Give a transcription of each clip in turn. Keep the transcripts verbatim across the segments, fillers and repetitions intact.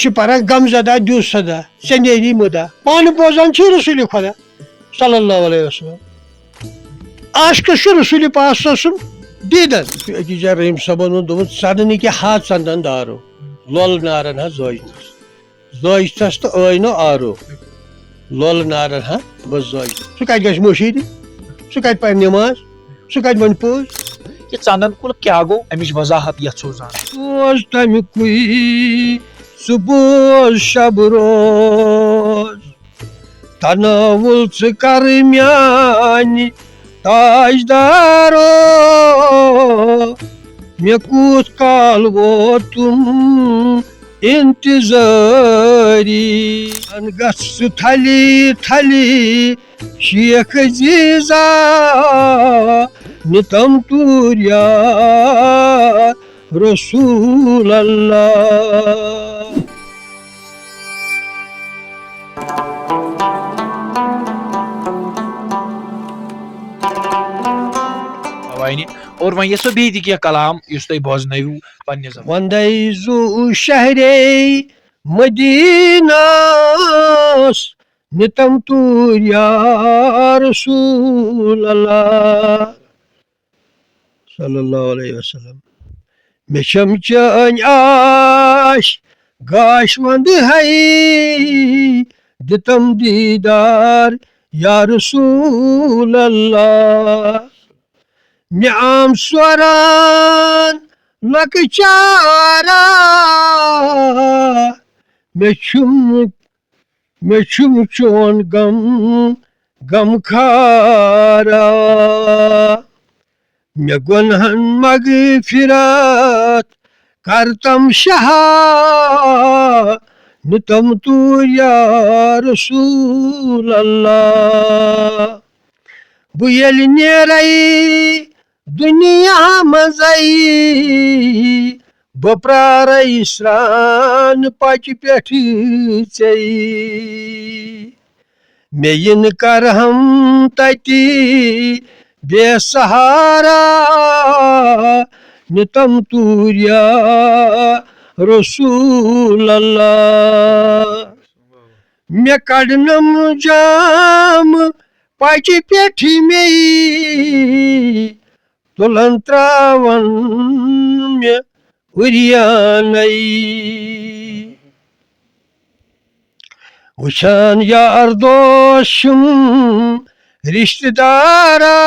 چھِ پران غم زدہ دیو صدا، ژےٚ نیری مُدا۔ پانہٕ بوزان چھِ رسول خدا صلی اللہ علیہ وسلم۔ عاشقس چھُ رسول پاک صلی اللہ علیہ وسلم دیدن۔ أکِس جایہِ رحیم صٲبن ووٚن، دوٚپُن، ژَدٕ نہٕ کہِ ہا ژندن دارو، لۄل نارن ہا زٲج نس۔ زٲج تس تہٕ ٲے نہٕ آرو۔ لۄل نارن ہا بس زٲج۔ سُہ کتہِ گژھِ مٔشیٖدِ؟ سُہ کتہِ پرِ نماز؟ سُہ کتہِ ونہِ پوٚز؟ یہِ ژندن کُل کیٛاہ گوٚو، امِچ وضاحت یژھو زانٕنۍ۔ بوز تمیُکُے، ژٕ بوز شب روز۔ تناوُل ژٕ کر میانہِ تاجدارو، مےٚ کوٗت کال ووتُم انتظٲری۔ ان گژھ ژٕ تھلی تھلی شیخ عزیزا، نِتم توٗرۍ یار رسول اللہ۔ اوینہِ۔ اور وۄنۍ یژھو بیٚیہِ تہِ کینٛہہ کلام یُس تُہۍ بوزنٲوِو پننہِ زبانہِ۔ وندے زُو شہرے مدینس، نِتم توٗرۍ یار رسول اللہ۔ صلی اللہ علیہ وسلم۔ مےٚ چھم چٲنۍ آش گاش وندٕ ہے، دِتم دیٖدار یا رسول اللہ۔ مےٚ آم سوران لۄکچارا، مےٚ چھُم مےٚ چھُم چون غم غم خارا۔ مےٚ گۄنہن مغفرت کرتم شہا، نِتم توٗرۍ یا رسول اللہ۔ بہٕ ییٚلہِ نیرے دُنیا منٛزَے، بہٕ پرارے سرٛان پچہِ پٮ۪ٹھ ژے۔ مےٚ یِن کرہم تتی بے سہارا، نِتم توٗرۍ یا رسول اللہ۔ مےٚ کڑنم جام پچہِ پٮ۪ٹھ مے، تُلن تراون مےٚ اُریانَے۔ وٕچھان یار دوس چھِم رشتہٕ دارا،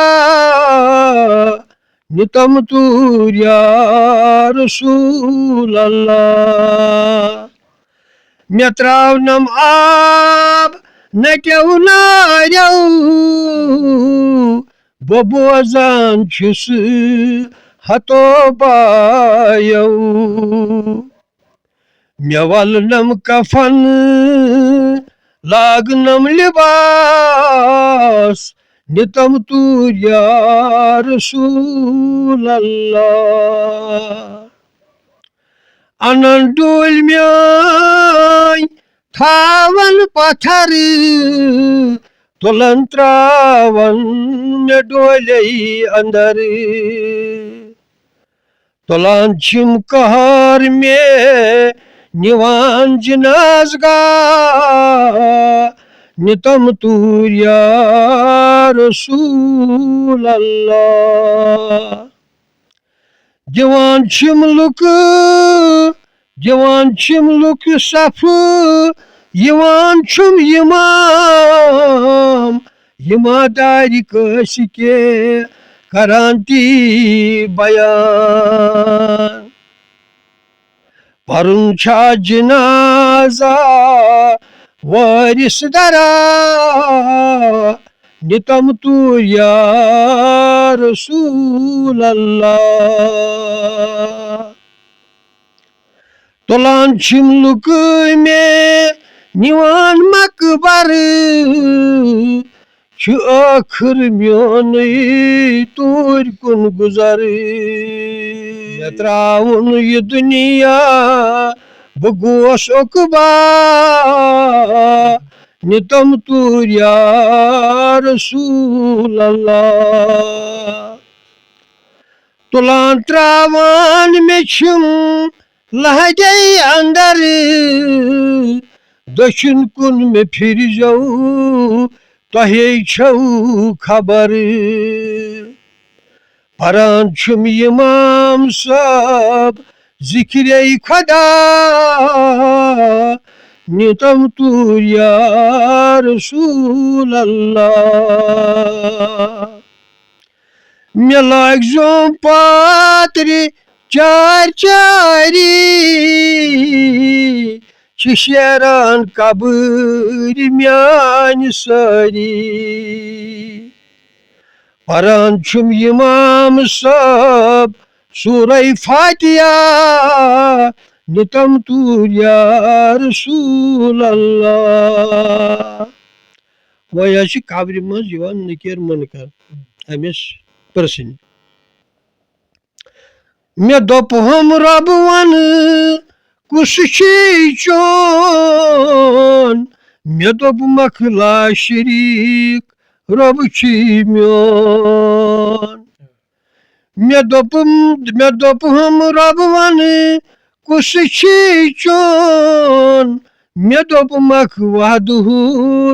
نِتم توٗرۍ یا رسول اللہ۔ مےٚ تراونم آب نٹیو ناریو، بہٕ بوزان چھُس ہتو بایو۔ مےٚ ولنم کفن، لاگنم لباس، نِتم توٗرۍ یا رسول اللہ۔ انان ڈوٗلۍ میٲنۍ تھاون پتھر، تُلن تراون مےٚ ڈولے اندر۔ تُلان چھِم قہر مےٚ نِوان جناز گاہ، نِتم توٗرۍ یا رسول اللہ۔ دِوان چھِم لُکہٕ، دِوان چھِم لُکہٕ صفہٕ، یِوان چھُم اِمام، یِما دارِ کٲنٛسہِ کینٛہہ کران تی بیان۔ پرُن چھا جنازہ وٲرِث درا، نِتم توٗرۍ یا رسول اللہ۔ تُلان چھِم لُکہٕ مےٚ نِوان مقبرٕ، چھُ ٲخٕر میونُے توٗرۍ کُن گُزر۔ مےٚ ترٛاوُن یہِ دُنیا، بہٕ گوس عُقبا، نِتم توٗرۍ یا رسول اللہ۔ تُلان ترٛاوان مےٚ چھِم لہجے اندر، دٔچھُن کُن مےٚ پھِرزیو، تۄہے چھو خبر۔ پران چھُم امام صٲب ذکرے خدا، نِتم توٗرۍ یا رسول اللہ۔ مےٚ لٲگۍ زیوم پاترِ چار چاری، چھِ شیران قبرِ میانہِ سٲری۔ پران چھُم امام صٲب سورہ فاتحہ، نِتم توٗرۍ یا رسول اللہ۔ وۄنۍ حظ چھِ قبرِ منٛز یِوان نکیر منکر أمِس پرژھنہِ۔ مےٚ دوٚپ ہم رۄب وَن کُس چھُے چون؟ مےٚ دوٚپ مکھ لا شریٖک رۄب چھُے میون۔ مےٚ دوٚپُم، مےٚ دوٚپ ہم رۄب وَن کُس چھُے چون؟ مےٚ دوٚپ مکھ وحدہ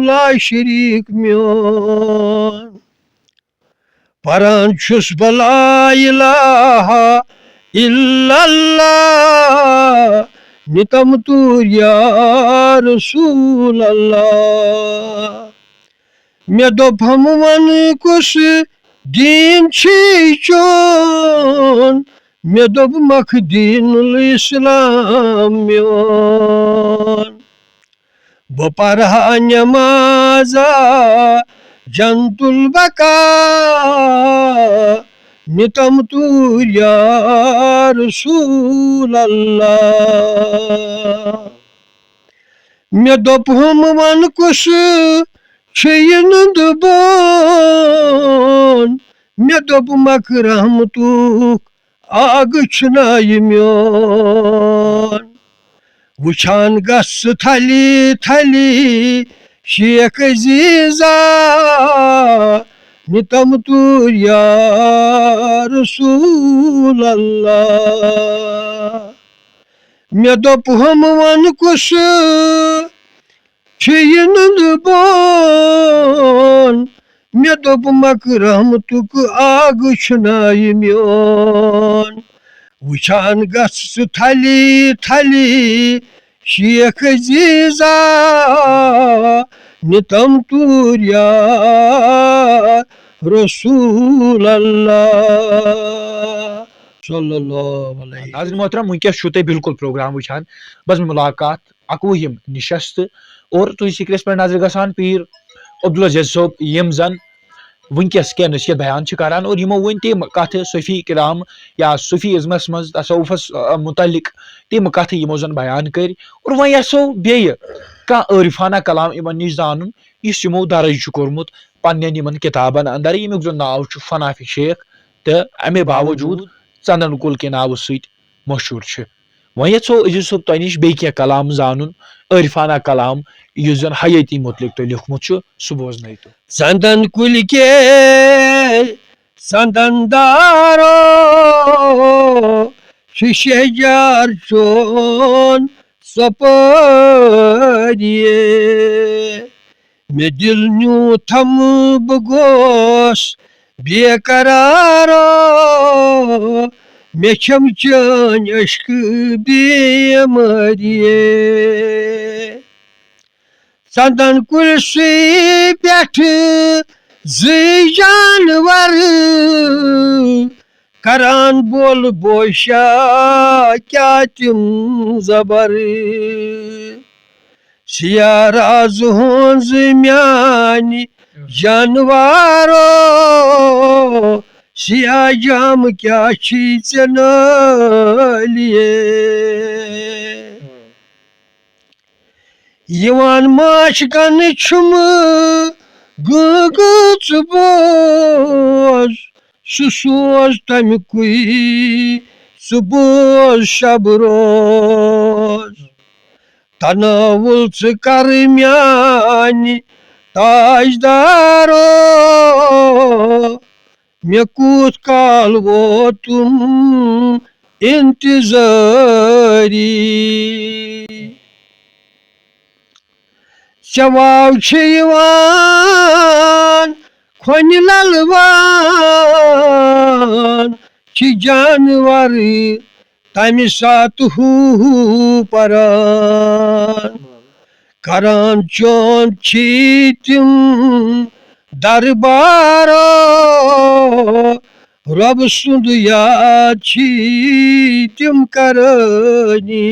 لا شریٖک میون۔ پران چھُس بہٕ لا الہ الا اللہ، نِتم توٗرۍ یا رسول اللہ۔ مےٚ دوٚپ ہم وَن کُس دیٖن چھُے چون؟ مےٚ دوٚپ مکھ دیٖن الاسلام میون۔ بہٕ پرٕ ہا نٮ۪مازا جنت البقا، نِتم توٗرۍ یا رسول اللہ۔ مےٚ دوٚپ ہم وَن کُس چھُ یہِ نُنٛدٕ بون؟ مےٚ دوٚپ مکھ رحمتُک آگ چھُنا یہِ میون۔ وٕچھان گژھ ژٕ تھلی تھلی شیخ عزیزا، نِتم توٗرۍ یا رسول اللہ۔ مےٚ دوٚپ ہم وَن کُس چھُ یہِ نُنٛدٕ بون؟ مےٚ دوٚپ مکھ رحمتُک آگ چھُنا یہِ میون۔ وٕچھان گژھ ژٕ تھلی تھلی شیخ عزیزا، نِتم توٗرۍ یا رسول اللہ۔ صلی اللہ علیہ۔ ناظرین محترم، وٕنکیٚس چھِو تُہۍ بِلکُل پروگرام وٕچھان۔ بس مُلاقات اَکوُہِم نِشست، اور تُہۍ سکرینس پٮ۪ٹھ نظرِ گژھان پیٖر عبدالعزیز صٲب، یِم زن وٕنکیٚس کینٛہہ نصیحت بیان چھِ کران، اور یِمو ؤنۍ تِم کتھٕ صوفی کرام یا صوفی ازمس منٛز تصوفس، آ، متعلق تِم کتھٕ یِمو زن بیان کٔرۍ۔ اور وۄنۍ یژھو بیٚیہِ کانٛہہ عٲرفانہ کلام یِمن نِش زانُن، یُس یِمو درج چھُ کوٚرمُت پننٮ۪ن یِمن کتابن اندر، ییٚمیُک زن ناو چھُ فنافِ شیخ، تہٕ امہِ باوجود ژندن کُل کہِ ناوٕ سۭتۍ مشہوٗر چھِ۔ وۄنۍ یژھو عزیز صٲب تۄہہِ نِش بیٚیہِ کینٛہہ کلام زانُن، عٲرفانہ کلام، یُس زن حیٲتی متعلق تۄہہِ لیوٗکھمُت چھُ، سُہ بوزنٲیتو۔ ژندن کُلۍ کے ژندن دارو، چھُ شہجار چون ژۄپٲرۍ۔ مےٚ دِل نیوٗتھم بہٕ گوس بے قرارو، مےٚ چھم چٲنۍ عشقہٕ بیمٲری۔ ژندن کُلۍ سٕے پٮ۪ٹھ زٕے جانور، کران بول بوشا کیٛاہ تِم زبر۔ سیاہ راز ہٕنٛز میانہِ جانوارو، سیاہ جام کیٛاہ چھی ژےٚ نٲلیے؟ یِوان ماچھ گنہٕ چھُم گٲنٛگہٕ ژٕ بوز، سُہ سوز تَمہِ کُے ژٕ بوز شب روز۔ تناوُل ژٕ کر میانہِ تاجدارو، مےٚ کوٗت کال ووتُم انتظٲری۔ ژےٚ واو چھِ یِوان کھۄنہِ لَلوان، چھِ جانوَر تَمہِ ساتہٕ ہو ہو پَران۔ کران چونٛد چھی تِم دربارو، رۄب سُنٛد یاد چھی تِم کرٲنی۔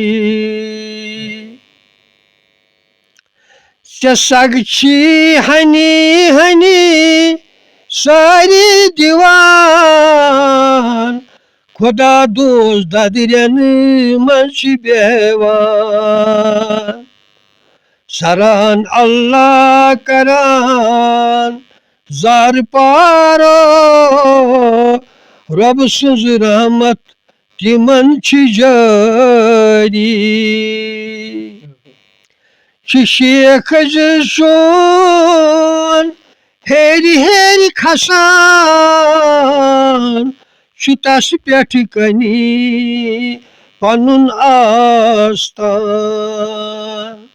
ژےٚ سگ چھی ہنی ہنی سٲری دِوان، خۄدا دوست ددرٮ۪ن منٛز چھِ بیٚہوان۔ سران اللہ کران زار پارو، رۄب سٕنٛز رحمت تِمن چھِ جٲری۔ چھِ شیخ زِ سون ہیرِ ہیرِ کھسان، چھُ تس پٮ۪ٹھ کنی پنُن آستان۔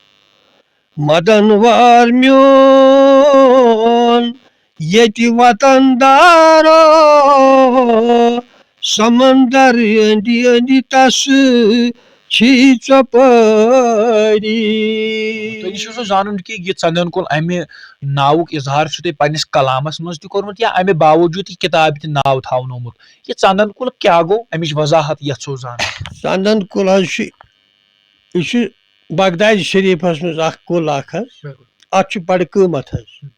مدن وار میون ییٚتہِ وطن دارو، سمندر أنٛدِ أنٛدِ تس چھی ژۄپٲری۔ تۄہہِ نِش اوس زانُن کہِ یہِ ژندن کُل، امہِ ناوُک اظہار چھُ تۄہہِ پننِس کلامس منٛز تہِ کوٚرمُت یا امہِ باوجوٗد یہِ کتابہِ تہِ ناو تھاونومُت۔ یہِ ژندن کُل کیٛاہ گوٚو، امِچ وضاحت یژھو زانٕنۍ؟ ژندن کُل حظ چھُ، یہِ چھُ بغداد شریٖفس منٛز اکھ کُل اکھ حظ۔ بِلکُل۔ اتھ چھُ بڑٕ قۭمتھ حظ۔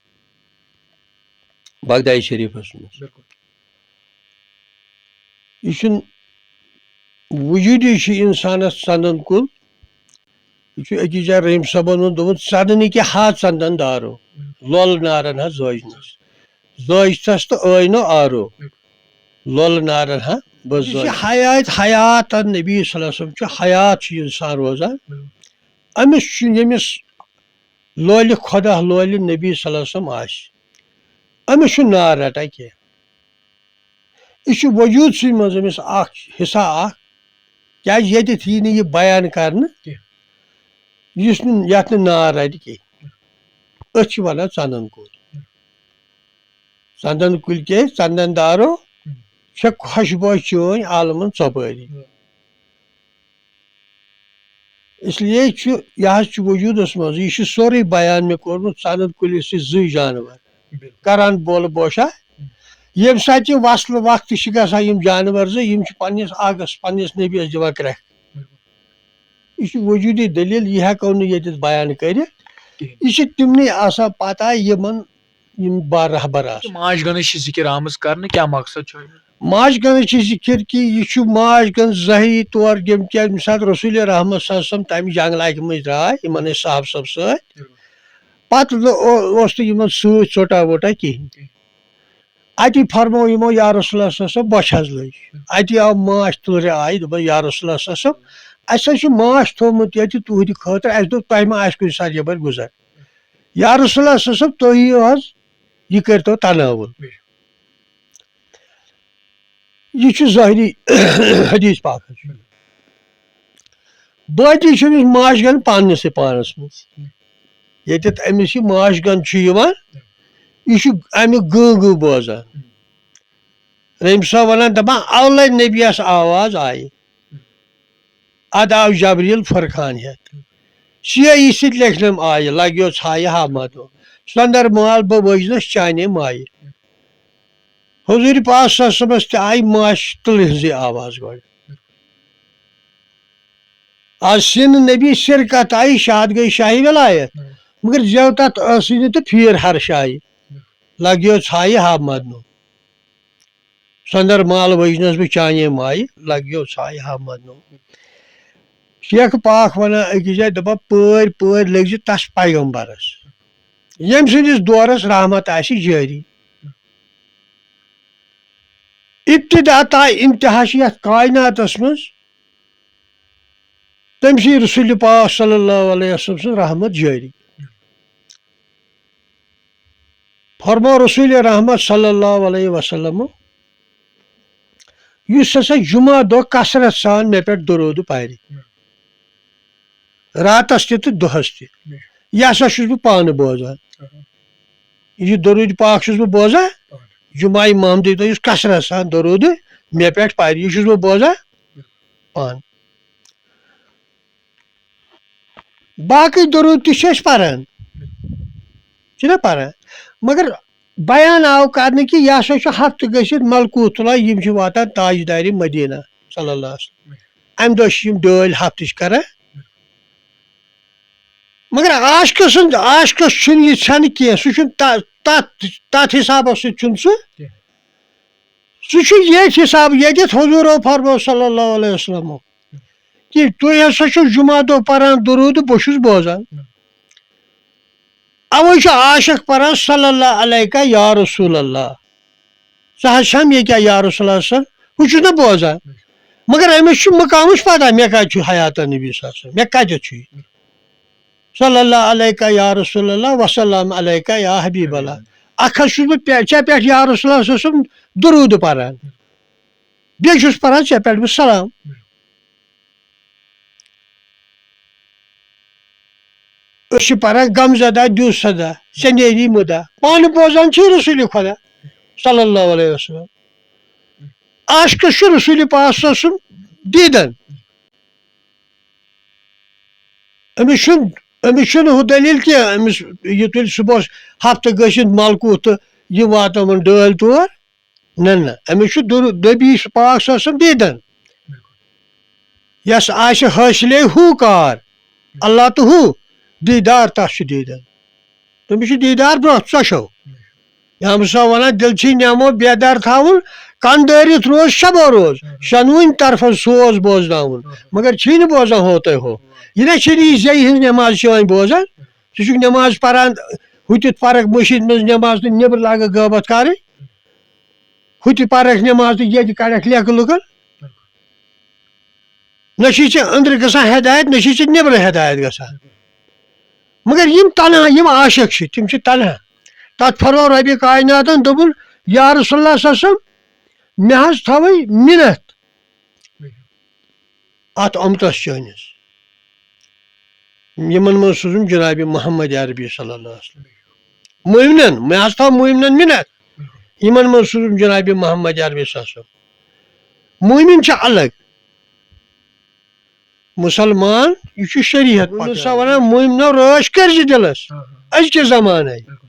بغداد شریٖفس منٛز۔ بِلکُل۔ یہِ چھُنہٕ وجوٗدی چھُ اِنسانَس ژَندَن کُل۔ یہِ چھُ أکِس جایہِ رحیٖم صٲبَن ووٚن، دوٚپُن، "ژَدنہٕ کہِ ہا ژَندَن دارو، لۄل نارَن ہا زٲجنَس۔ زٲجتھَس تہٕ ٲے نہٕ آرو، لۄل نارَن ہا بہٕ یہِ چھِ زٲجنَس۔" حیات، حیات نبی صلی اللہ علیہ وسلم چھُ، حیات چھُ اِنسان روزان۔ أمِس چھُ، ییٚمِس لولہِ خۄدا، لولہِ نبی صلی اللہ علیہ وسلم آسہِ، أمِس چھُ نار رَٹان کینٛہہ۔ یہِ چھُ وجوٗدسٕے منٛز أمِس اکھ حصہ اکھ، کیازِ ییٚتٮ۪تھ یی نہٕ یہِ بیان کرنہٕ کینٛہہ۔ یُس نہٕ، یتھ نہٕ نار رٹہِ کینٛہہ۔ أتھۍ چھِ ونان ژندن کُل۔ ژندن کُلۍ کے ژندن دارو، چھےٚ خۄشبوے چٲنۍ عالمن ژۄپٲری۔ اس لیے چھُ، یہِ حظ چھُ وجوٗدس منٛز، یہِ چھُ سورُے بیان مےٚ کوٚرمُت ژندن کُلِس سۭتۍ زٕے جانور۔ بِلکُل۔ کران بولہٕ بوشا، ییٚمہِ ساتہٕ یہِ وصلہٕ وقتہٕ چھِ گژھان، یِم جانور زٕ، یِم چھِ پننِس آگس، پننِس نبیَس دِوان کرٛٮ۪کھ۔ بِلکُل۔ یہِ چھُ وجوٗدی دٔلیٖل، یہِ ہٮ۪کو نہٕ ییٚتٮ۪تھ بیان کٔرِتھ۔ کِہیٖنۍ۔ یہِ چھِ تِمنٕے آسان پتہ، یِمن یِم با رہبر آسان۔ ماچھ گنٕچ چھِ ذِکِر آمٕژ کرنہٕ، کیٛاہ مقصد چھُ اَمیُک؟ ماچھ گنٕچ چھِ ذِکِر کہِ یہِ چھُ ماچھ گن ظٲہری طور ییٚمہِ کہِ، ییٚمہِ ساتہٕ رسول رحمت صلی اللہ علیہ وسلم تَمہِ جنگلہٕ اَکہِ مٔنٛزۍ درٛاے یِمن ٲسۍ صحابہٕ صٲب سۭتۍ۔ بِلکُل۔ پتہٕ لو-، او-، اوس نہٕ یِمن سۭتۍ ژوٚٹا ووٚٹا کِہیٖنۍ۔ کِہیٖنۍ۔ اَتی فرموو یِمو، "یا رسول اللہ صلی اللہ علیہ وسلم، بۄچھِ حظ لٔج۔" اَتی آو ماچھ تُلرِ آیہِ، دوٚپُن، "یا رسول اللہ صلی اللہ علیہ وسلم، اَسہِ حظ چھُ ماچھ تھوٚومُت ییٚتہِ تُہٕنٛدِ خٲطرٕ، اَسہِ دوٚپ تۄہہِ ما آسہِ کُنہِ ساتہٕ یَپٲرۍ گُزر؟" یا رسول اللہ صلی اللہ علیہ وسلم، تُہۍ یِیِو حظ، یہِ کٔرۍتو تناوُل۔ یہِ چھُ ظٲہری حدیث پاکس۔ باقٕے چھُ أمِس ماچھ گن پانسٕے پانس منٛز۔ ییٚتٮ۪تھ أمِس یہِ ماچھ گن چھُ یِوان، یہِ چھُ اَمیُک گٲں گٲں بوزان۔ رحیٖم صٲب وَنان، دَپان، اَولَے نبیَس آواز آیہِ۔ اَدٕ آو جبریٖل فرقان ہٮ۪تھ۔ سیٲہی سۭتۍ لیکھنَم آیہِ، لَگیو ژھایہِ ہا مَدو۔ سۄندر مال بہٕ وٲجنَس چانے مایہِ۔ حضوٗرِ پاک صلی اللہ علیہ وسلمَس تہِ آیہِ ماچھ تُلرِ ہٕنٛزٕے آواز گۄڈٕ۔ آز سِن نبی سِرکَت آیہِ، شاد گٔے شاہی وِلایت۔ مگر زیو تَتھ ٲسٕے نہٕ تہٕ پھیٖر ہر شایہِ۔ لَگیو ژھایہِ ہا مَدنو۔ سۄندر مال وجنس بہٕ چانے مایہِ، لگیو ژھایہِ ہا مدنو۔ شیخ پاک ونان أکِس جایہِ، دپان، پٲرۍ پٲرۍ لٔگۍ زِ تس پیغمبرس، ییٚمہِ سٕنٛدِس دورس رحمت آسہِ جٲری۔ ابتدا تا انتہا چھِ یتھ کائناتس منٛز تٔمۍ سٕے رسول پاک صلی اللہ علیہ وسلم سٕنٛز رحمت جٲری۔ فرمو رسول رحمت صلی اللہ علیہ وسلم، یُس ہسا جمعہ دۄہ کثرت سان مےٚ پٮ۪ٹھ درود پرِ، راتس تہِ تہٕ دۄہس تہِ، یہِ ہسا چھُس بہٕ پانہٕ بوزان۔ یہِ درود پاک چھُس بہٕ بوزان۔ جمعہ محمدی دۄہ یُس کثرت سان درود مےٚ پٮ۪ٹھ پرِ، یہِ چھُس بہٕ بوزان پانہٕ۔ باقٕے درود تہِ چھِ أسۍ پران، چھِنہ پران؟ مگر بیان آو کرنہٕ کہِ یہِ ہسا چھُ ہفتہٕ گٔژھِتھ ملکوت اللہ، یِم چھِ واتان تاجدارِ مدینہ صلی اللہ علیہ وسلم۔ امہِ دۄہ چھِ یِم ڈٲلۍ ہفتٕچ کران۔ مگر عاشقہٕ سُنٛد، عاشقس چھُنہٕ یہِ ژھٮ۪نہٕ کینٛہہ، سُہ چھُنہٕ تہ-، تتھ، تتھ حسابس سۭتۍ چھُنہٕ سُہ۔ سُہ چھُ ییٚتھۍ حساب، ییٚتٮ۪تھ حضوٗرو فرموو صلی اللہ علیہ وسلم کہِ تُہۍ ہسا چھِو جمعہ دۄہ پران درود، بہٕ چھُس بوزان۔ اوے چھُ عاشق پران صلی اللہ علیہ یا رسول اللہ۔ ژٕ حظ چھَم ییٚکیٛاہ یا رسول اللہ صلی اللہ علیہ وسلم، ہُہ چھُس نہٕ بوزان۔ مگر أمِس چھُ مقامٕچ پتہ، مےٚ کتہِ چھُ حیات نبی صلی اللہ علیہ وسلم، مےٚ کتٮ۪تھ چھُ یہِ؟ صلی اللہ علیہ یا رسول اللہ، وسلام علیہ یا حبیب اللہ۔ اکھ حظ چھُس بہٕ پے-، ژےٚ پٮ۪ٹھ یا رسول اللہ صلی اللہ علیہ وسلم درود پران، بیٚیہِ چھُس پران ژےٚ پٮ۪ٹھ بہٕ سلام۔ أسۍ چھِ پران غم زدہ دیو صدا، ژےٚ نیری مُدا۔ پانہٕ بوزان چھِ رسول خدا صلی اللہ علیہ وسلم۔ عاشقس چھُ رسول پاک صلی اللہ علیہ وسلم دیدن۔ أمِس چھُنہٕ، أمِس چھُنہٕ ہُہ دٔلیٖل کینٛہہ، أمِس یہِ تُلہِ صُبحس ہفتہٕ گٔژھِتھ ملکوت تہٕ یہِ واتناوَن ڈٲلۍ تور۔ نہ، نہ، أمِس چھُ دُر-، نبی پاک صلی اللہ علیہ وسلم دیدن۔ یس آسہِ حٲصِلے ہُہ کار، اللہ تہٕ ہُہ دیٖدار، تس چھُ دیٖدار۔ تٔمِس چھُ دیٖدار برونٛہہ ژۄشو۔ یا ہم سا ونان، دِل چھی نیمو بیدار تھاوُن، کن دٲرِتھ روز شبو روز، شنوٕنۍ طرفن سوز بوزناوُن۔ مگر چھی نہٕ بوزان ہو تۄہہِ ہو۔ یہِ نہ چھِ نہٕ یہِ زیٚیہِ ہٕنٛز نٮ۪ماز چھِ وۄنۍ بوزان۔ ژٕ چھُکھ نٮ۪ماز پران، ہُتہِ پرکھ مٔشیٖد منٛز نٮ۪ماز تہٕ نیٚبرٕ لاگکھ غٲبت کرٕنۍ۔ ہُتہِ پرکھ نٮ۪ماز تہٕ ییٚتہِ کڑکھ لیٚکہٕ لُکن۔ نہ چھُے ژےٚ أنٛدرٕ گژھان ہدایت، نہ چھُے ژےٚ نیٚبرٕ ہدایت گژھان۔ مگر یِم تنہا، یِم عاشق چھِ، تِم چھِ تنہا۔ تتھ فرموو ربِ کایناتن، دوٚپُن، یا رسول اللہ صلی اللہ علیہ وسلم، مےٚ حظ تھاوے مِنت اتھ اُمتس چٲنِس، یِمن منٛز سوٗزُم جناب محمد عربی صلی اللہ علیہ وسلم۔ مومنن، مےٚ حظ تھاو مومنن مِنت، یِمن منٛز سوٗزُم جناب محمد عربی صلی اللہ علیہ وسلم۔ مومن چھِ الگ، مسلمان، یہِ چھُ شریعت پکان۔ سا ونان، مومنو رٲچھ کٔرزِ دِلس، آ، آ۔ أزکہِ زمانَے۔ بِلکُل۔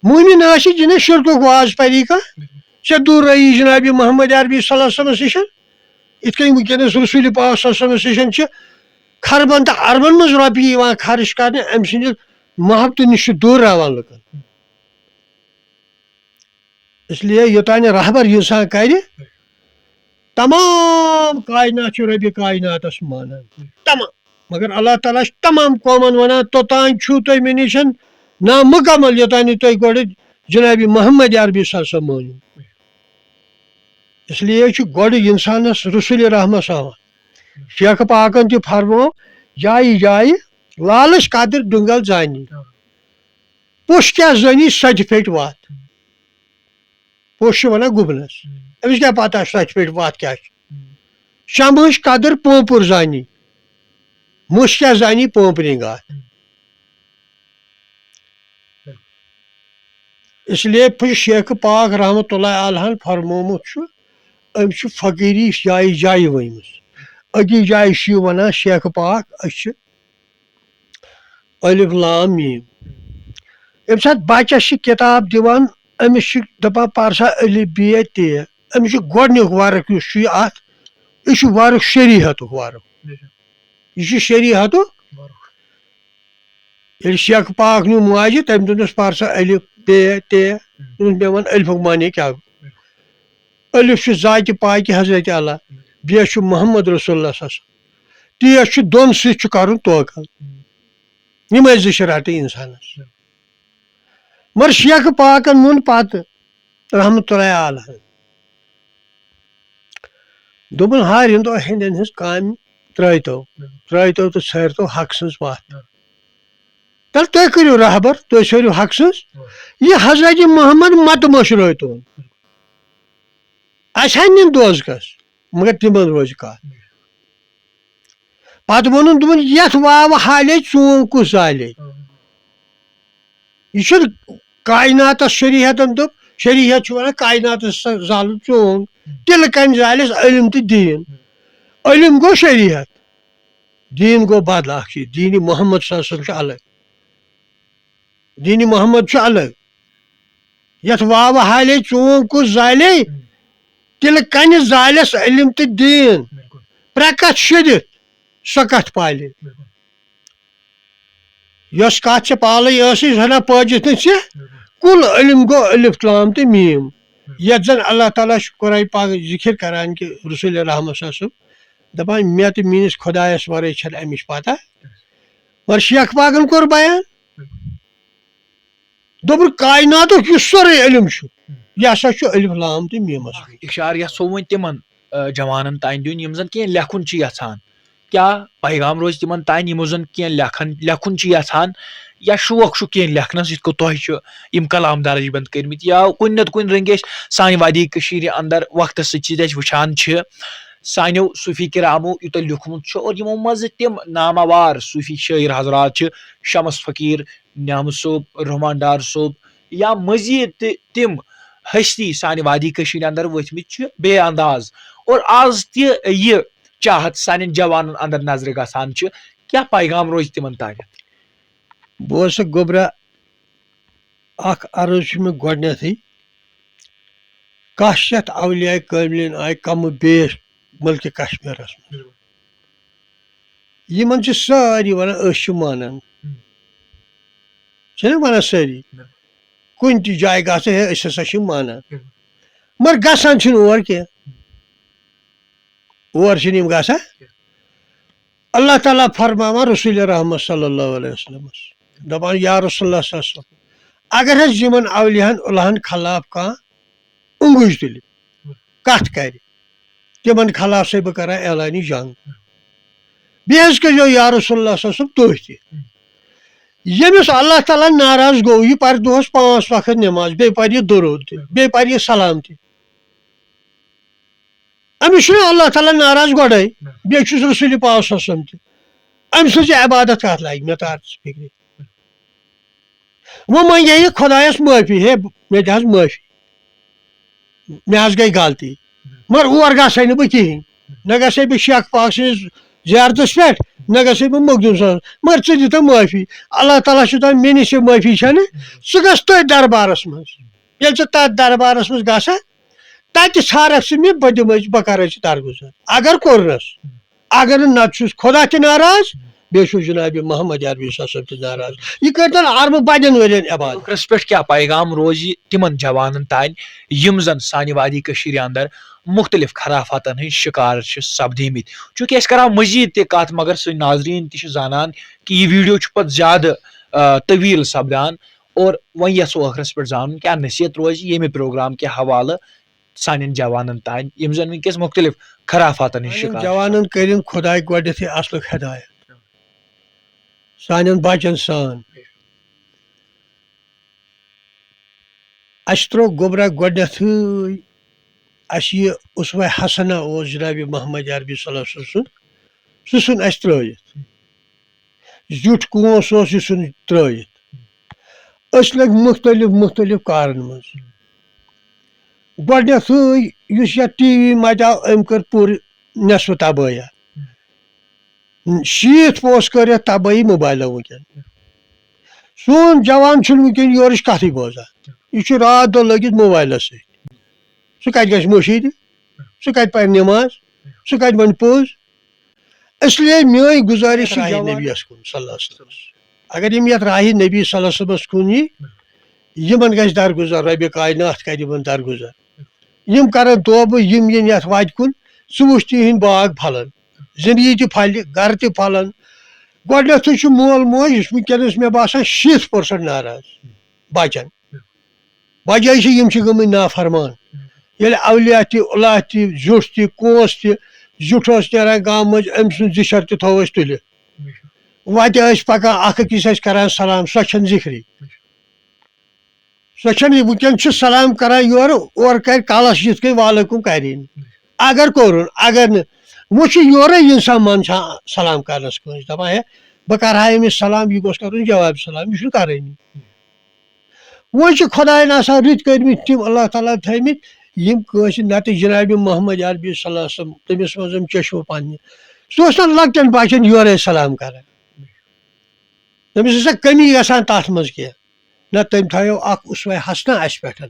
مومن آسہِ، یہِ نہٕ شرکُک واز پری کانٛہہ، بِلکُل۔ ژےٚ دوٗر رہی جناب محمد عربی صلی اللہ علیہ وسلمس نِش۔ یِتھ کٔنۍ وٕنکیٚنس رسول پاک صلی اللہ علیہ وسلمس نِش چھِ خربن تہٕ اربن منٛز رۄپیہِ یِوان خرٕچ کرنہٕ أمۍ سٕنٛدِ محبتہٕ نِش چھُ دوٗر راوان لُکن۔ اس لیے یوٚتانۍ نہٕ رہبر انسان کرِ، تمام کائنات چھُ ربِ کائناتس مانان۔ تمام۔ مگر اللہ تعالیٰ چھُ تمام قومن ونان، توٚتانۍ چھُو تُہۍ مےٚ نِش نامکمل، یوٚتانۍ نہٕ تُہۍ گۄڈٕ جناب محمد عربی صلی اللہ علیہ وسلم مٲنِو۔ اس لیے چھُ گۄڈٕ انسانس رسول رحمت آسان۔ شیخ پاکن تہِ فرموو، جایہِ جایہِ لالچ قدر دُنگل زانی۔ پوٚژھ کیٛاہ زٲنی سۄ تہِ پھیٚٹۍ وَتھ۔ پوٚژھ چھُ وَنان گُپنَس، أمِس کیٛاہ پَتہ سۄ تہِ پھیٚٹۍ وَتھ کیٛاہ چھِ؟ شمہٕچ قدٕر پونٛپُر زانی، مٔچھ کیٛاہ زانی پونٛپرِنٛگ اَتھ۔ اس لیے پھُ-، شیخ پاک رحمتہ اللہ علیہن فرمومُت چھُ، أمۍ چھُ فقیٖری جایہِ جایہِ ؤنمٕژ۔ أکِس جایہِ چھُ یہِ وَنان شیخ پاک، أسۍ چھِ الف لام میم۔ ییٚمہِ ساتہٕ بَچَس چھِ کِتاب دِوان، أمِس چھِ دَپان، "پَر سا الف بے تے۔" أمِس چھُ گۄڈٕنیُک ورق یُس چھُ یہِ اَتھ، یہِ چھُ ورق شریعتُک ورق۔ یہِ چھُ شریعتُک۔ ییٚلہِ شیخ پاک نیوٗ ماجہِ، تٔمۍ دوٚپنَس، "پَر سا الف بے تے۔" دوٚپنَس، "مےٚ وَن الفُک معنی کیٛاہ گوٚو؟" الف چھُ ذاتِ پاکہِ حضرت اللہ، بے چھُ محمد رسول اللہ صلی اللہ علیہ وسلم۔ تے چھُ دۄن سۭتۍ چھُ کرُن توکل۔ یِمے زٕ چھِ رٹٕنۍ انسانس۔ مگر شیخ پاکن ووٚن پتہٕ رحمتہ اللہ علیہ، دوٚپُن، ہارِ ہندو ہندٮ۪ن ہٕنٛز کامہِ ترٲوتو، ترٲوتو تہٕ ژھٲرتو حق سٕنٛز وتھ۔ تیٚلہِ تُہۍ کٔرِو رہبر، تُہۍ ژھٲرِو حق سٕنٛز۔ یہِ حضرت محمد متہٕ مٔشرٲوتون۔ اسہِ ہا نِن دوزخس، مگر تِمن روزِ کتھ۔ پتہٕ ووٚنُن، دوٚپُن، یتھ واوٕ حالے چون کُس زالے؟ یہِ چھُنہٕ کائناتس، شریعتن دوٚپ، شریعت چھُ ونان کائناتس ہسا زالُن چونگ، تِلہٕ کنہِ زالٮ۪س علم تہٕ دیٖن۔ علم گوٚو شریعت، دیٖن گوٚو بدل اکھ چیٖز۔ دیٖنِ محمد صلی اللہ علیہ وسلم چھُ الگ، دیٖنِ محمد چھُ الگ۔ یتھ واوٕ حالے چونگ کُس زالے، تِلہٕ کنہِ زالٮ۪س علم تہٕ دیٖن۔ بِلکُل۔ پرٛکتھ شٔدِتھ سۄ کتھ پالے۔ بِلکُل۔ یۄس کتھ ژےٚ پالٕنۍ ٲسٕے، سۄ نہ پٲجِتھ نہٕ ژےٚ۔ بِلکُل۔ کُل علم گوٚو الف لام تہٕ میٖم۔ بِلکُل۔ یتھ زن اللہ تعالیٰ چھُ قرآن پاک ذکر کران کہِ رسول رحمت صلی اللہ علیہ وسلم دپان، مےٚ تہٕ میٲنِس خۄدایس ورٲے چھنہٕ امِچ پتہ۔ مگر شیخ پاکن کوٚر بیان۔ بِلکُل۔ دوٚپُن، کائناتُک یُس سورُے علم چھُ، یہِ ہسا چھُ الف لام تہٕ میٖمس۔ اکھ اشارٕ یژھو وۄنۍ تِمن، آ، جوانن تانۍ دیُن، یِم زن کینٛہہ لیکھُن چھِ یژھان۔ کیٛاہ پیغام روزِ تِمن تانۍ، یِمو زن کینٛہہ لیکھن، لیکھُن چھِ یژھان یا شوق چھُ کینٛہہ لیکھنس، یِتھ کٔنۍ تۄہہِ چھُ یِم کلام درج بند کٔرمٕتۍ یا کُنہِ نتہٕ کُنہِ رنگہِ أسۍ سانہِ وادی کٔشیٖرِ اندر وقتس سۭتۍ سۭتۍ أسۍ وٕچھان چھِ، سانیو صوٗفی کرامو یوٗتاہ لیوٗکھمُت چھُ اور یِمو منٛزٕ تِم ناماوار صوٗفی شٲعر حضرات چھِ، شمس فقیٖر، نعمت صٲب، رحمان ڈار صٲب یا مزید تہِ تِم ہستی سانہِ وادی کٔشیٖرِ اندر ؤتھمٕتۍ چھِ بے انداز اور آز تہِ یہِ چاہت سانٮ۪ن جوانن اندر نظرِ گژھان چھِ، کیٛاہ پیغام روزِ تِمن تانٮ۪تھ؟ بوز سا گوٚبرا، اکھ عرض چھُ مےٚ گۄڈٕنیتھٕے، کاہ شیتھ اولیاء کٲملین آیہِ کم و بیش ملکِ کشمیرس منٛز۔ یِمن چھِ سٲری ونان أسۍ چھِ مانان۔ ہم۔ چھِنہ ونان سٲری؟ بِلکُل۔ کُنہِ تہِ جایہِ گژھو، ہے، أسۍ ہسا چھِ مانان۔ بِلکُل۔ مگر گژھان چھِنہٕ اور کینٛہہ۔ اور چھِنہٕ یِم گژھان۔ اللہ تعالیٰ فرماوان رسول رحمت صلی اللہ علیہ وسلمس، دپان، یا رسول اللہ صلی اللہ علیہ وسلم، اگر حظ یِمن اولیاہن اُلہن خلاف کانٛہہ اونگُج تُلہِ، کتھ کرِ، تِمن خلاف چھُسے بہٕ کران اعلانِ جنگ۔ بیٚیہِ حظ کٔرۍزیو یا رسول اللہ صلی اللہ علیہ وسلم تُہۍ تہِ۔ ییٚمِس اللہ تعالیٰ ناراض گوٚو، یہِ پرِ دۄہس پانٛژھ وقت نٮ۪ماز، بیٚیہِ پرِ یہِ درود تہِ، بیٚیہِ پرِ یہِ سلام تہِ۔ أمِس چھُنہٕ اللہ تعالیٰ ناراض گۄڈَے، نہ۔ بیٚیہِ چھُس رسول پاک صلی اللہ علیہ وسلم تہِ۔ أمۍ سٕنٛز یہِ عبادت کَتھ لَگہِ؟ مےٚ تار ژٕ فِکرِ۔ وۄنۍ منٛگے یہِ خۄدایَس معٲفی، ہے، مےٚ دِ حظ معٲفی، مےٚ حظ گٔے غلطی، مگر اور گژھے نہٕ بہٕ کِہیٖنۍ، نہ گژھے بہٕ شیخ پاک سٕنٛدِس زیارتَس پٮ۪ٹھ، نہ گژھے بہٕ مخدوٗم صٲبَس، مگر ژٕ دِ تہٕ معٲفی۔ اللہ تعالیٰ چھُ دَپان، مےٚ نِش چھِ معٲفی چھَنہٕ، ژٕ گژھ تٔتھۍ دربارَس منٛز۔ ییٚلہِ ژٕ تَتھ دربارَس منٛز گژھکھ، تَتہِ ژھارکھ ژٕ مےٚ، بہٕ دِمے، بہٕ کَرے ژٕ درگُزر۔ اگر کوٚرنَس، اگر نہٕ، نَتہٕ چھُس خۄدا تہِ ناراض، بیٚیہِ چھُس جنابِ محمد عربی صٲب تہِ ناراض۔ یہِ کٔرۍتَن عربہٕ بَڑٮ۪ن ؤرِین عبادت۔ ٲخرس پٮ۪ٹھ کیٛاہ پیغام روزِ تِمن جوانن تانۍ، یِم زن سانہِ وادی کٔشیٖرِ اندر مُختٔلِف خرافاتن ہٕنٛدۍ شِکار چھِ سپدیمٕتۍ؟ چوٗنٛکہِ أسۍ کرہاو مزید تہِ کتھ، مگر سٲنۍ ناظریٖن تہِ چھِ زانان کہِ یہِ ویڈیو چھُ پتہٕ زیادٕ، آ، طویل سپدان۔ اور وۄنۍ یژھو ٲخرس پٮ۪ٹھ زانُن کیٛاہ نصیحت روزِ ییٚمہِ پروگرام کہِ حوالہٕ سانٮ۪ن جوانن تام، یِم زن وٕنکیٚس مُختٔلِف خرافاتن ہٕنٛدۍ سانٮ۪ن شِکار چھِ۔ جوانن کٔرِن خۄداے گۄڈٕنیتھٕے اصلُک ہدایت۔ سانٮ۪ن بچن سان۔ اسہِ ترٛوو گوٚبرا گۄڈٕنیتھٕے، اسہِ یہِ اسوہ حسنہ اوس جناب محمد عربی صلی اللہ علیہ وسلم سُنٛد، سُہ ژھُن اسہِ ترٛٲوِتھ۔ زیُٹھ کونٛس اوس یہِ ژھُن ترٛٲوِتھ۔ أسۍ لٔگۍ مُختٔلِف مُختٔلِف کارن منٛز۔ گۄڈٕنیتھٕے یُس یتھ ٹی وی متیو، أمۍ کٔر پوٗرٕ نصفہٕ تبٲہی۔ شیٖتھ پوس کٔر یتھ تبٲہی موبایلو وٕنکیٚن۔ سون جوان چھُنہٕ وٕنکیٚن یورٕچ کتھٕے بوزان۔ یہِ چھُ راتھ دۄہ لٔگِتھ موبایلس سۭتۍ۔ سُہ کتہِ گژھِ مٔشیٖدِ؟ سُہ کتہِ پرِ نٮ۪ماز؟ سُہ کتہِ ونہِ پوٚز؟ اس لیے میٲنۍ گُزٲرِش چھِ راہہِ جوان نبیَس کُن صلی اللہ علیہ وسلم۔ اگر یِم یتھ راہہِ نبی صلی اللہ علیہ وسلمس کُن یی، یِمن گژھِ درگُزر، ربِ کائنات کرِ یِمن درگُزر۔ یِم کرن توبہٕ، یِم یِن یتھ وتہِ کُن، ژٕ وٕچھ تِہنٛدۍ باغ پھلن، زندگی تہِ پھلہِ، گرٕ تہِ پھلن۔ گۄڈٕنیتھٕے چھُ مول موج، یُس وٕنکیٚنس مےٚ باسان شیٖتھ پٔرسنٹ ناراض بچن۔ وجہ چھِ، یِم چھِ گٔمٕتۍ نافرمان۔ ییٚلہِ اولیاء تہِ، اُلہ تہِ، زیُٹھ تہِ، کونٛس تہِ، زیُٹھ اوس نیران گامہٕ مٔنٛزۍ، أمۍ سُنٛد زِشر تہِ تھوٚو اَسہِ تُلِتھ۔ وَتہِ ٲسۍ پَکان، اَکھ أکِس ٲسۍ کَران سلام، سۄ چھَنہٕ ذِکرٕے۔ سۄ چھَنہٕ، وٕنکٮ۪ن چھِ سلام کَران یورٕ، اورٕ کَرِ کَلَس یِتھ کٔنۍ وعلیکُم کَرے نہٕ۔ اگر کوٚرُن، اگر نہٕ، وۄنۍ چھُ یورَے اِنسان منٛدچھان سلام کَرنَس کٲنٛسہِ، دَپان، ہے، بہٕ کَرٕ ہا أمِس سلام، یہِ گوٚژھ کَرُن جواب سلام، یہِ چھُنہٕ کَرٲنی۔ وۄنۍ چھِ خۄدایَن آسان رٕتۍ کٔرمٕتۍ تِم، اللہ تعالیٰ ہَن تھٲومٕتۍ، یِم کٲنٛسہِ نَتہٕ جنابِ محمد عربی صلی اللہ علیہ وسلم، تٔمِس منٛز یِم چشمہٕ پننہِ۔ سُہ اوس نہٕ لۄکٹٮ۪ن بچن یورے سلام کران۔ تٔمِس ٲس نہٕ کمی گژھان تَتھ منٛز کینٛہہ۔ نہ، تٔمۍ تھایو اکھ اسوہ حسنہ اَسہِ پٮ۪ٹھ۔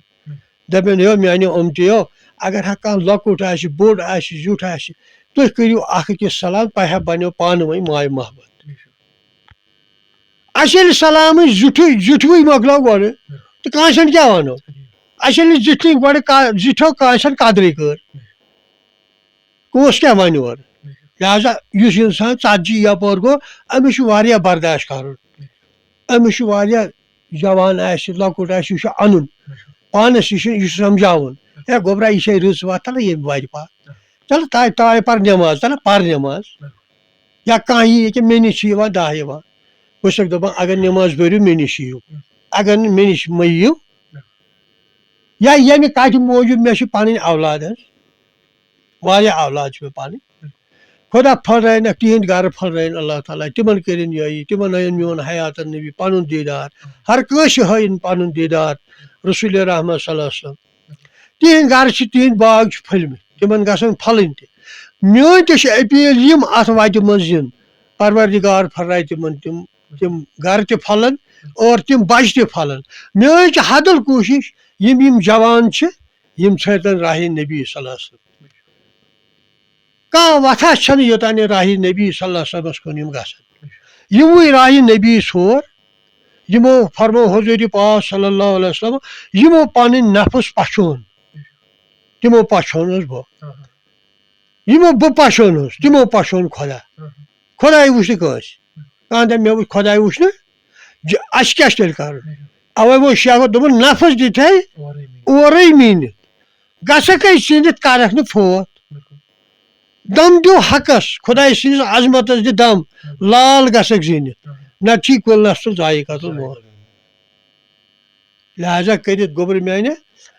دَپن، "یو میانیو اُمتیو، اگر ہا کانٛہہ لۄکُٹ آسہِ، بوٚڑ آسہِ، زیُٹھ آسہِ، تُہۍ کٔرِو اکھ أکِس سلام، تۄہہِ ہا بنیو پانہٕ ؤنۍ ماے محبت۔" اَسہِ ییٚلہِ سلامٕے زیُٹھُے، زیُٹھوٕے مۄکلاو گۄڈٕ، تہٕ کٲنٛسہِ ہُنٛد کیٛاہ وَنو؟ اَسہِ ییٚلہِ زِٹھٕے گۄڈٕ کا-، زِٹھیو کٲنٛسہِ ہُنٛد قدرٕے کٔر، کُس کیٛاہ وَنہِ اورٕ؟ لہذا یُس اِنسان ژتجی یَپٲرۍ گوٚو، أمِس چھُ واریاہ برداش کَرُن۔ أمِس چھُ واریاہ، جوان آسہِ، لۄکُٹ آسہِ، یہِ چھُ اَنُن پانَس، یہِ چھُ، یہِ چھُ سَمجھاوُن۔ "ہے گوٚبرا، یہِ چھے رٕژ وَتھ، تَلہٕ ییٚمہِ وَرِ پَر۔ تَلہٕ تاے، تاے پَر نٮ۪ماز، تَلہٕ پَر نٮ۪ماز۔" یا کانٛہہ یی ییٚکیٛاہ مےٚ نِش چھِ یِوان دَہ یِوان۔ بہٕ چھُسَکھ دَپان، "اگر نٮ۪ماز پٔرِو، مےٚ نِش یِیِو۔ اگر نہٕ مےٚ نِش مہٕ یِیِو۔" یا ییٚمہِ کَتھِ موٗجوٗب مےٚ چھِ پَنٕنۍ اولاد حظ، واریاہ اولاد چھِ مےٚ پَنٕنۍ۔ خۄدا پھٔلرٲینَکھ، تِہِنٛدۍ گَرٕ پھٔلرٲیِن اللہ تعالیٰ، تِمَن کٔرِن یٲری، تِمَن ہٲیِن میون حیاتَن نبی پَنُن دیٖدار، ہر کٲنٛسہِ ہٲیِن پَنُن دیٖدار رسول رحمت صلی اللہ علیہ وسلم۔ تِہِنٛدۍ گَرٕ چھِ، تِہِنٛدۍ باغ چھِ پھٔلمٕتۍ، تِمَن گژھن پھَلٕنۍ تہِ۔ میٲنۍ تہِ چھِ اپیٖل، یِم اَتھ وَتہِ منٛز یِن، پروردگار پھٔلرایہِ تِمَن تِم، تِم گَرٕ تہِ پھَلَن اور تِم بَچہِ تہِ پھَلَن۔ میٲنۍ چھِ حدل کوٗشِش، یِم، یِم جوان چھِ، یِم ژھٲنٛڈتَن راہِ نبی صلی اللہ علیہ وسلم۔ کانٛہہ وَتھا چھَنہٕ یوٚتام نہٕ راہِ نبی صلی اللہ علیہ وسلمَس کُن یِم گژھن۔ یِموٕے راہِ نبی ژھور، یِمو فرمو حضوٗرِ پاک صلی اللہ علیہ وسلم، یِمو پَنٕنۍ نفس پَچھون، تِمو پَچھونَس بہٕ۔ یِمو بہٕ پَچھونَس، تِمو پَچھون خۄدا۔ خۄداے وٕچھ نہٕ کٲنٛسہِ۔ کانٛہہ دَپہِ، "مےٚ وٕچھ خۄداے وٕچھ نہٕ، ج-، اَسہِ کیٛاہ چھُ تیٚلہِ کَرُن؟" اَوَے ووٚن شیخو، دوٚپُن، "نفس دِتھَے اورَے میٖنِتھ۔ اورَے میٖنِتھ۔ گژھکھ ہے سِنِتھ، کَرَکھ نہٕ فوت۔ دم دیو حقس، خدای سٕنٛدِس عظمتس دِ دم، لال گژھکھ زیٖنِتھ، نتہٕ چھی کُل نسل ذائقہ الموت۔" لہذا کٔرِتھ گوٚبرٕ میانہِ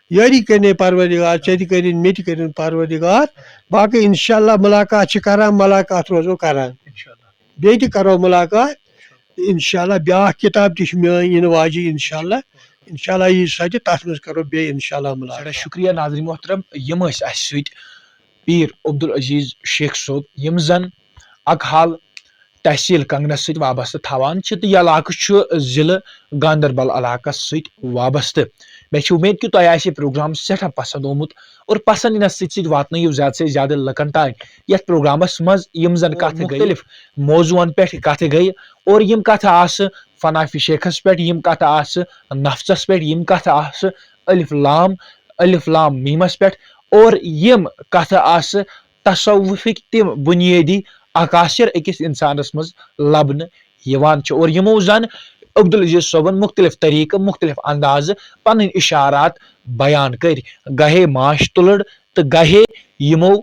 یٲری کٔرِنَے پروردگار، ژےٚ تہِ کٔرِن، مےٚ تہِ کٔرِن پروردگار۔ باقٕے انشاءاللہ ملاقات چھِ کران، ملاقات روزو کران۔ بیٚیہِ تہِ کرو ملاقات۔ انشاءاللہ بیٛاکھ کِتاب تہِ چھِ میٲنۍ یِنہٕ واجہِ انشاءاللہ۔ انشاءاللہ یی سۄ تہِ، تَتھ منٛز کرو بیٚیہِ انشاءاللہ ملاقات۔ سٮ۪ٹھاہ شُکریہ ناظرین محترم، یِم ٲسۍ اَسہِ سۭتۍ پیٖر عبدالعزیز شیخ صٲب، یِم زَن اکہٕ حال تحصیٖل کنگنَس سۭتۍ وابستہٕ تھاوان چھِ تہٕ یہِ علاقہٕ چھُ ضلعہٕ گاندربل علاقَس سۭتۍ وابستہٕ۔ مےٚ چھِ اُمید کہِ تۄہہِ آسہِ یہِ پروگرام سٮ۪ٹھاہ پسنٛد آمُت اور پسنٛد یِنَس سۭتۍ سۭتۍ واتنٲیِو زیادٕ سے زیادٕ لُکَن تام یَتھ پروگرامَس منٛز، یِم زَن کَتھٕ گٔیہِ، مُختٔلِف موضوعن پٮ۪ٹھ کَتھٕ گٔیہِ اور یِم کَتھٕ آسہٕ فنا فی شیخَس پٮ۪ٹھ، یِم کَتھٕ آسہٕ نفسَس پٮ۪ٹھ، یِم کَتھٕ آسہٕ الف لام، الف لام میٖمَس پٮ۪ٹھ اور یِم کَتھٕ آسہٕ تصوفٕکۍ تِم بُنیٲدی عکاصر أکِس اِنسانَس منٛز لَبنہٕ یِوان چھِ۔ اور یِمو زَن عبدالعزیز صٲبَن مُختٔلِف طریٖقہٕ، مُختٔلِف اندازٕ پَنٕنۍ اِشارات بیان کٔرۍ، گاہے ماچھ تُلٕر تہٕ گاہے یِمو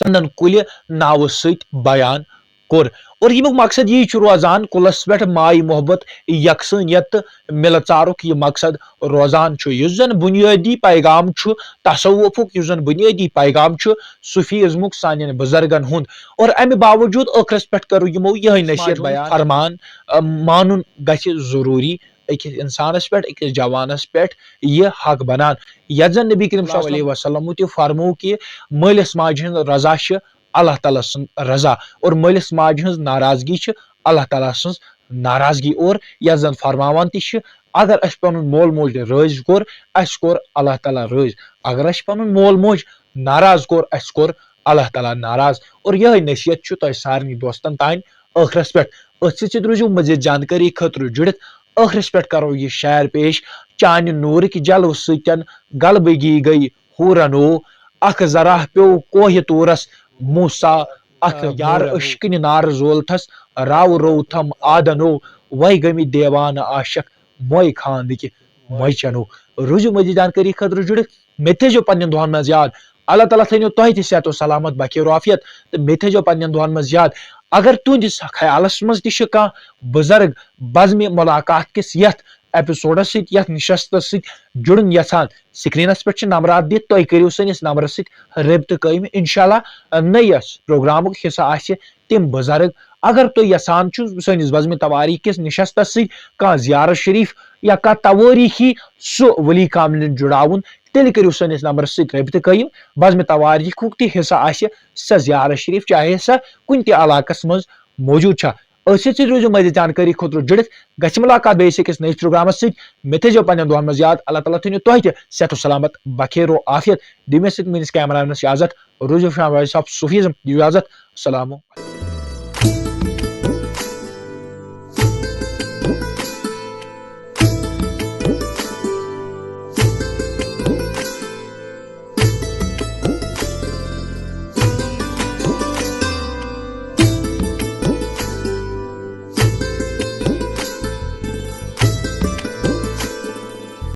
ژٕنَن کُلہِ ناوٕ سۭتۍ بیان کوٚر۔ اور ییٚمیُک مقصد یی چھُ روزان کُلَس پٮ۪ٹھ ماے محبت، یکسٲنیت تہٕ مِلہٕ ژارُک یہِ مقصد روزان چھُ، یُس زَن بُنیٲدی پیغام چھُ تصوفُک، یُس زَن بُنیٲدی پیغام چھُ صوفی ازمُک سانٮ۪ن بُزرگَن ہُنٛد۔ اور اَمہِ باوجوٗد ٲخرَس پٮ۪ٹھ کٔرٕو یِمو یِہوٚے نصیحت بیان، فرمان، اَ، مانُن گژھِ ضروٗری أکِس اِنسانَس پٮ۪ٹھ، أکِس جوانَس پٮ۪ٹھ یہِ حق بنان۔ یَتھ زَن نبی کریم صلی اللہ علیہ وسلم تہِ فرموو کہِ مٲلِس ماجہِ ہٕنٛز رضا چھِ اللہ تعالیٰ سٕنٛز رضا اور مٲلِس ماجہِ ہٕنٛز ناراضگی چھِ اللہ تعالیٰ سٕنٛز ناراضگی۔ اور یَتھ زَن فرماوان تہِ چھِ، اگر اَسہِ پَنُن مول موج رٲضۍ کوٚر، اَسہِ کوٚر اللہ تعالیٰ رٲضۍ۔ اگر اَسہِ پَنُن مول موج ناراض کوٚر، اَسہِ کوٚر اللہ تعالیٰ ناراض۔ اور یِہوٚے نصیحت چھُ تۄہہِ سارنٕے دوستَن تام ٲخرَس پٮ۪ٹھ۔ أتھۍ سۭتۍ سۭتۍ روٗزِو مزید جانکٲری خٲطرٕ جُڑِتھ۔ ٲخرَس پٮ۪ٹھ کَرو یہِ شعر پیش۔ چانہِ نوٗرٕکۍ جلوٕ سۭتۍ غلبگی گٔے حورن او، اکھ ذرا پیوٚو کوہِ طورس موسیٰ اتھٕ۔ یار عشقٕنہِ نارٕ زولتھس راو روو تھم آدن او، وے گٔمٕتۍ دیوانہٕ عاشق موے خاندٕکۍ موے چنو۔ روٗزِو مزید جانکٲری خٲطرٕ جُڑِتھ، مےٚ تہِ تھٲیزیو پننٮ۪ن دۄہن منٛز یاد۔ اللہ تعالیٰ تھٲینو تۄہہِ تہِ صحت و سلامت، بخیر و عافیت، تہٕ مےٚ تہِ تھٲیزیو پننٮ۪ن دۄہن منٛز یاد۔ اگر تُہنٛدِس خیالس منٛز تہِ چھِ کانٛہہ بُزرگ بزمِ ملاقات کِس یتھ ایپیسوڈس سۭتۍ، یتھ نشستس سۭتۍ جُڑُن یژھان، سکرینس پٮ۪ٹھ چھِ نمبرات دِتھ، تُہۍ کٔرِو سٲنِس نمبرس سۭتۍ رٲبطہٕ قٲیِم۔ انشاءاللہ نٔیِس پروگرامُک حصہٕ آسہِ تِم بُزرگ، اگر تُہۍ یژھان چھِو سٲنِس بزمِ توٲریٖخ کِس نشستس سۭتۍ کانٛہہ زیارت شریف یا کانٛہہ توٲریٖخی سُہ ولی کاملن جُڑاوُن، تیٚلہِ کٔرِو سٲنِس نمبرس سۭتۍ رٲبطہٕ قٲیِم۔ بزمِ توٲریٖخُک تہِ حصہٕ آسہِ سۄ زیارت شریف، چاہے سۄ کُنہِ تہِ علاقس منٛز موجود چھا۔ أتھۍ سۭتۍ سۭتۍ روٗزِو مزید جانکٲری خٲطرٕ جُڑِتھ۔ گژھِ ملاقات بیٚیِس أکِس نٔیِس پروگرامس سۭتۍ۔ مےٚ تھٲیزیو پننٮ۪ن دۄہن منٛز یاد۔ اللہ تعالیٰ تھٲینو تۄہہِ تہِ صحت و سلامت، بخیر و عافیت۔ دِیِو مےٚ سۭتۍ میٲنِس کیمرہ مینس اجازت۔ روٗزِو شاہ صاحب سُفیزم، دِیِو اجازت۔ السلام۔